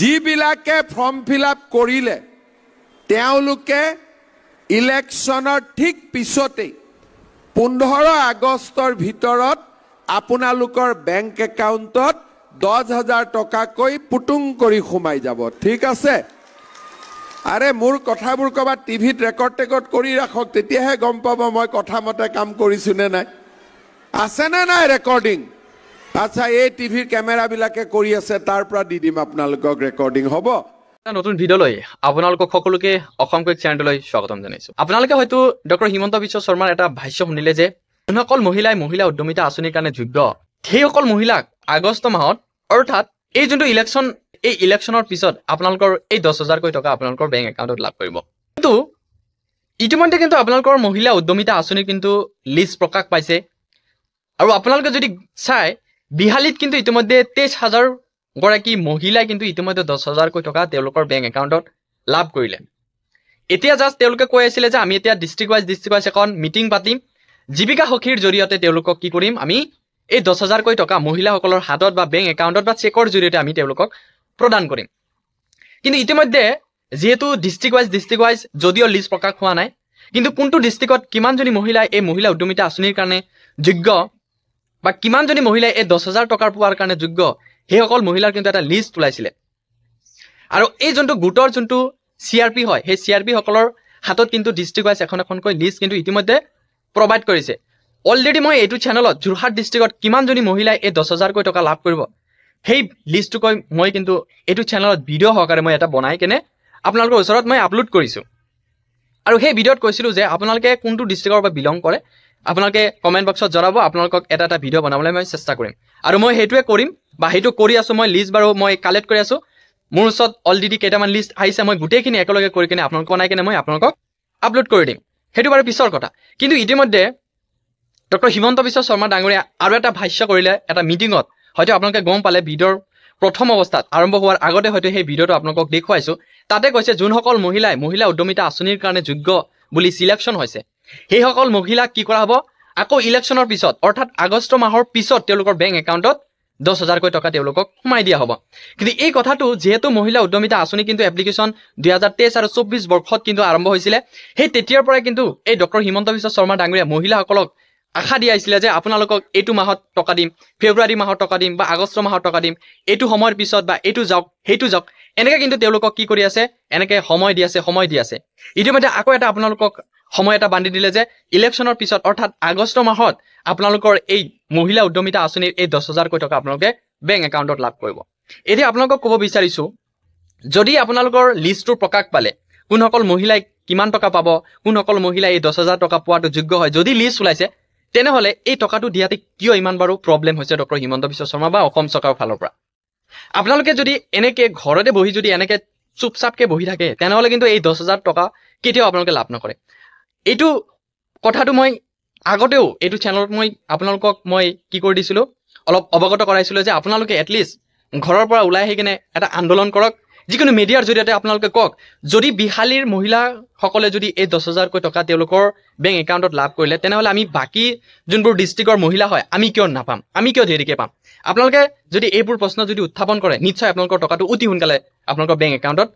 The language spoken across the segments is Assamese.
যিবিলাকে ফৰ্ম ফিল আপ কৰিলে তেওঁলোকে ইলেকশ্যনৰ ঠিক পিছতেই 15 আগষ্টৰ ভিতৰত আপোনালোকৰ বেংক একাউণ্টত 10,000 টকাকৈ পুটুং কৰি সোমাই যাব। ঠিক আছে? আৰে মোৰ কথাবোৰ ক'ৰবাত টিভিত ৰেকৰ্ড টেকৰ্ড কৰি ৰাখক, তেতিয়াহে গম পাব মই কথা মতে কাম কৰিছো নে নাই। আছেনে নাই ৰেকৰ্ডিং? আচ্ছা, এই টিভিৰ কেমেৰাবিলাকে কৰি আছে, তাৰ পৰা দি দিম আপোনালোকক ৰেকৰ্ডিং। হ'ব। এটা নতুন ভিডিঅ'লৈ আপোনালোকক সকলোকে অসম কুইক চেনেলটোলৈ স্বাগতম জনাইছো। আপোনালোকে হয়তো ডক্টৰ হিমন্ত বিশ্ব শৰ্মাৰ এটা ভাষ্য শুনিলে যে যোনসকল মহিলাই মহিলা উদ্যমিতা আঁচনিৰ কাৰণে যোগ্য, সেইসকল মহিলাক আগষ্ট মাহত, অৰ্থাৎ এই যোনটো ইলেকশ্যন, এই ইলেকশ্যনৰ পিছত আপোনালোকৰ এই 10,000কৈ টকা আপোনালোকৰ বেংক একাউণ্টত লাভ কৰিব। কিন্তু ইতিমধ্যে কিন্তু আপোনালোকৰ মহিলা উদ্যমিতা আঁচনিৰ কিন্তু লিষ্ট প্ৰকাশ পাইছে আৰু আপোনালোকে যদি চাই বিহালীত কিন্তু ইতিমধ্যে 23,000 গৰাকী মহিলাই কিন্তু ইতিমধ্যে 10,000কৈ টকা তেওঁলোকৰ বেংক একাউণ্টত লাভ কৰিলে। এতিয়া জাষ্ট তেওঁলোকে কৈ আছিলে যে আমি এতিয়া ডিষ্ট্ৰিক্ট ৱাইজ এখন মিটিং পাতিম, জীৱিকা সখীৰ জৰিয়তে তেওঁলোকক কি কৰিম, আমি এই 10,000কৈ টকা মহিলাসকলৰ হাতত বা বেংক একাউণ্টত বা চেকৰ জৰিয়তে আমি তেওঁলোকক প্ৰদান কৰিম। কিন্তু ইতিমধ্যে যিহেতু ডিষ্ট্ৰিক্ট ৱাইজ যদিও লিষ্ট প্ৰকাশ হোৱা নাই, কিন্তু কোনটো ডিষ্ট্ৰিক্টত কিমানজনী মহিলাই এই মহিলা উদ্যমিতা আঁচনিৰ কাৰণে যোগ্য বা কিমানজনী মহিলাই এই 10,000 টকাৰ পোৱাৰ কাৰণে যোগ্য, সেইসকল মহিলাৰ কিন্তু এটা লিষ্ট ওলাইছিলে। আৰু এই যোনটো গোটৰ যোনটো চি আৰ পি হয়, সেই চি আৰ পিসকলৰ হাতত কিন্তু ডিষ্ট্ৰিক্ট ৱাইজ এখন এখনকৈ লিষ্ট কিন্তু ইতিমধ্যে প্ৰভাইড কৰিছে। অলৰেডি মই এইটো চেনেলত যোৰহাট ডিষ্ট্ৰিক্টত কিমানজনী মহিলাই এই 10,000কৈ টকা লাভ কৰিব সেই লিষ্টটোকৈ মই কিন্তু এইটো চেনেলত ভিডিঅ' সহকাৰে মই এটা বনাই কেনে আপোনালোকৰ ওচৰত মই আপলোড কৰিছোঁ। আৰু সেই ভিডিঅ'ত কৈছিলোঁ যে আপোনালোকে কোনটো ডিষ্ট্ৰিক্টৰ পৰা বিলং কৰে আপোনালোকে কমেণ্ট বক্সত জনাব, আপোনালোকক এটা এটা ভিডিঅ' বনাবলৈ মই চেষ্টা কৰিম। আৰু মই সেইটোৱে কৰিম বা সেইটো কৰি আছোঁ। মই লিষ্ট বাৰু মই কালেক্ট কৰি আছোঁ, মোৰ ওচৰত অলৰেডি কেইটামান লিষ্ট আহিছে, মই গোটেইখিনি একেলগে কৰি কেনে আপোনালোকক বনাই কেনে মই আপোনালোকক আপলোড কৰি দিম, সেইটো বাৰু পিছৰ কথা। কিন্তু ইতিমধ্যে ডক্টৰ হিমন্ত বিশ্ব শৰ্মা ডাঙৰীয়া আৰু এটা ভাষ্য কৰিলে এটা মিটিঙত, হয়তো আপোনালোকে গম পালে ভিডিঅ'ৰ প্ৰথম অৱস্থাত আৰম্ভ হোৱাৰ আগতে হয়তো সেই ভিডিঅ'টো আপোনালোকক দেখুৱাইছোঁ। তাতে কৈছে যোনসকল মহিলাই মহিলা উদ্যমিতা আঁচনিৰ কাৰণে যোগ্য বুলি চিলেকশ্যন হৈছে, সেইসকল মহিলাক কি কৰা হ'ব, আকৌ ইলেকশ্যনৰ পিছত অৰ্থাৎ আগষ্ট মাহৰ পিছত তেওঁলোকৰ বেংক একাউণ্টত 10,000কৈ টকা তেওঁলোকক সোমাই দিয়া হ'ব। কিন্তু এই কথাটো যিহেতু মহিলা উদ্যমিতা আঁচনি কিন্তু এপ্লিকেশ্যন 2023 আৰু 24 বৰ্ষত কিন্তু আৰম্ভ হৈছিলে, সেই তেতিয়াৰ পৰাই কিন্তু এই ডক্টৰ হিমন্ত বিশ্ব শৰ্মা ডাঙৰীয়া মহিলাসকলক আশা দিয়াইছিলে যে আপোনালোকক এইটো মাহত টকা দিম, ফেব্ৰুৱাৰী মাহত টকা দিম বা আগষ্ট মাহত টকা দিম, এইটো সময়ৰ পিছত বা এইটো যাওক সেইটো যাওক, এনেকৈ কিন্তু তেওঁলোকক কি কৰি আছে, এনেকৈ সময় দি আছে, সময় দি আছে। ইতিমধ্যে আকৌ এটা আপোনালোকক সময় এটা বান্ধি দিলে যে ইলেকশ্যনৰ পিছত অৰ্থাৎ আগষ্ট মাহত আপোনালোকৰ এই মহিলা উদ্যমিতা আঁচনিৰ এই 10,000কৈ টকা আপোনালোকে বেংক একাউণ্টত লাভ কৰিব। এতিয়া আপোনালোকক ক'ব বিচাৰিছোঁ, যদি আপোনালোকৰ লিষ্টটো প্ৰকাশ পালে কোনসকল মহিলাই কিমান টকা পাব, কোনসকল মহিলাই এই 10,000 টকা পোৱাটো যোগ্য হয়, যদি লিষ্ট ওলাইছে তেনেহ'লে এই টকাটো দিয়াতে কিয় ইমান বাৰু প্ৰব্লেম হৈছে ডক্টৰ হিমন্ত বিশ্ব শৰ্মা বা অসম চৰকাৰৰ ফালৰ পৰা? আপোনালোকে যদি এনেকৈ ঘৰতে বহি যদি এনেকৈ চুপচাপকৈ বহি থাকে তেনেহ'লে কিন্তু এই 10,000 টকা কেতিয়াও আপোনালোকে লাভ নকৰে। এইটো কথাটো মই আগতেও এইটো চেনেলত মই আপোনালোকক মই কি কৰি দিছিলোঁ, অলপ অৱগত কৰাইছিলোঁ যে আপোনালোকে এটলিষ্ট ঘৰৰ পৰা ওলাই আহি কিনে এটা আন্দোলন কৰক, যিকোনো মিডিয়াৰ জৰিয়তে আপোনালোকে কওক, যদি বিহালীৰ মহিলাসকলে যদি এই 10,000কৈ টকা তেওঁলোকৰ বেংক একাউণ্টত লাভ কৰিলে তেনেহ'লে আমি বাকী যোনবোৰ ডিষ্ট্ৰিক্টৰ মহিলা হয় আমি কিয় নাপাম, আমি কিয় দেৰিকৈ পাম? আপোনালোকে যদি এইবোৰ প্ৰশ্ন যদি উত্থাপন কৰে নিশ্চয় আপোনালোকৰ টকাটো অতি সোনকালে আপোনালোকৰ বেংক একাউণ্টত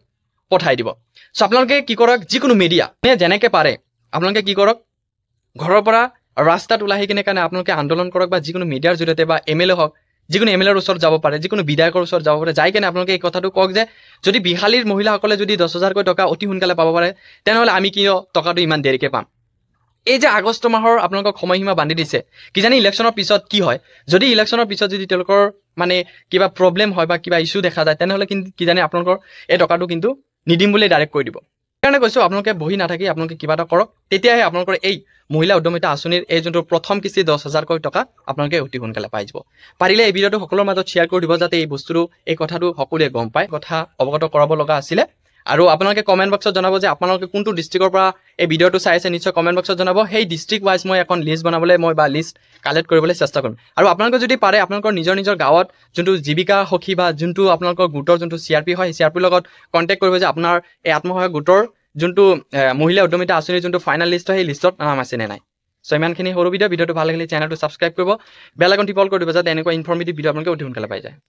পঠাই দিব। চ' আপোনালোকে কি কৰক, যিকোনো মিডিয়া যেনেকৈ পাৰে আপোনালোকে কি কৰক, ঘৰৰ পৰা ৰাস্তাত ওলাই আহি কিনে কাৰণে আপোনালোকে আন্দোলন কৰক বা যিকোনো মিডিয়াৰ জৰিয়তে বা এম এল এ হওক, যিকোনো এম এল এৰ ওচৰত যাব পাৰে, যিকোনো বিধায়কৰ ওচৰত যাব পাৰে, যাই কেনে আপোনালোকে এই কথাটো কওক যে যদি বিহালীৰ মহিলাসকলে যদি 10,000কৈ টকা অতি সোনকালে পাব পাৰে তেনেহ'লে আমি কিয় টকাটো ইমান দেৰিকৈ পাম? এই যে আগষ্ট মাহৰ আপোনালোকক সময়সীমা বান্ধি দিছে, কিজানি ইলেকশ্যনৰ পিছত কি হয়, যদি ইলেকশ্যনৰ পিছত যদি তেওঁলোকৰ মানে কিবা প্ৰব্লেম হয় বা কিবা ইছ্যু দেখা যায় তেনেহ'লে কিন্তু কিজানি আপোনালোকৰ এই টকাটো কিন্তু নিদিম বুলি ডাইৰেক্ট কৈ দিব। সেইকাৰণে কৈছোঁ আপোনালোকে বহি নাথাকি আপোনালোকে কিবা এটা কৰক, তেতিয়াহে আপোনালোকৰ এই মহিলা উদ্যমিতা আঁচনিৰ এই যোনটো প্ৰথম কিস্তি 10,000কৈ টকা আপোনালোকে অতি সোনকালে পাই যাব। পাৰিলে এই ভিডিঅ'টো সকলোৰ মাজত শ্বেয়াৰ কৰি দিব যাতে এই বস্তুটো, এই কথাটো সকলোৱে গম পায়, কথা অৱগত কৰাব লগা আছিলে। আৰু আপোনালোকে কমেণ্ট বক্সত জনাব যে আপোনালোকে কোনটো ডিষ্ট্ৰিক্টৰ পৰা এই ভিডিঅ'টো চাই আছে, নিশ্চয় কমেণ্ট বক্সত জনাব। সেই ডিষ্ট্ৰিক্ট ৱাইজ মই এখন লিষ্ট বনাবলৈ মই বা লিষ্ট কালেক্ট কৰিবলৈ চেষ্টা কৰিম। আৰু আপোনালোকে যদি পাৰে আপোনালোকৰ নিজৰ নিজৰ গাঁৱত যোনটো জীৱিকা সখী বা যোনটো আপোনালোকৰ গোটৰ যোনটো চি আৰ পি হয়, সেই চি আৰ পিৰ লগত কণ্টেক্ট কৰিব যে আপোনাৰ এই আত্মসহায়ক গোটৰ যোনটো মহিলা উদ্যমিতা আঁচনিৰ যোনটো ফাইনেল লিষ্ট হয় সেই লিষ্টত নাম আছে নে নাই। চ' ইমানখিনি সৰু ভিডিঅ', ভিডিঅ'টো ভাল লাগিলে চেনেলটো ছাবস্ক্ৰাইব কৰিব, বেল আইকন টিপল কৰি দিব যাতে এনেকুৱা ইনফৰ্মেটিভ ভিডিঅ' আপোনালোকে অতি সোনকালে পাই যায়।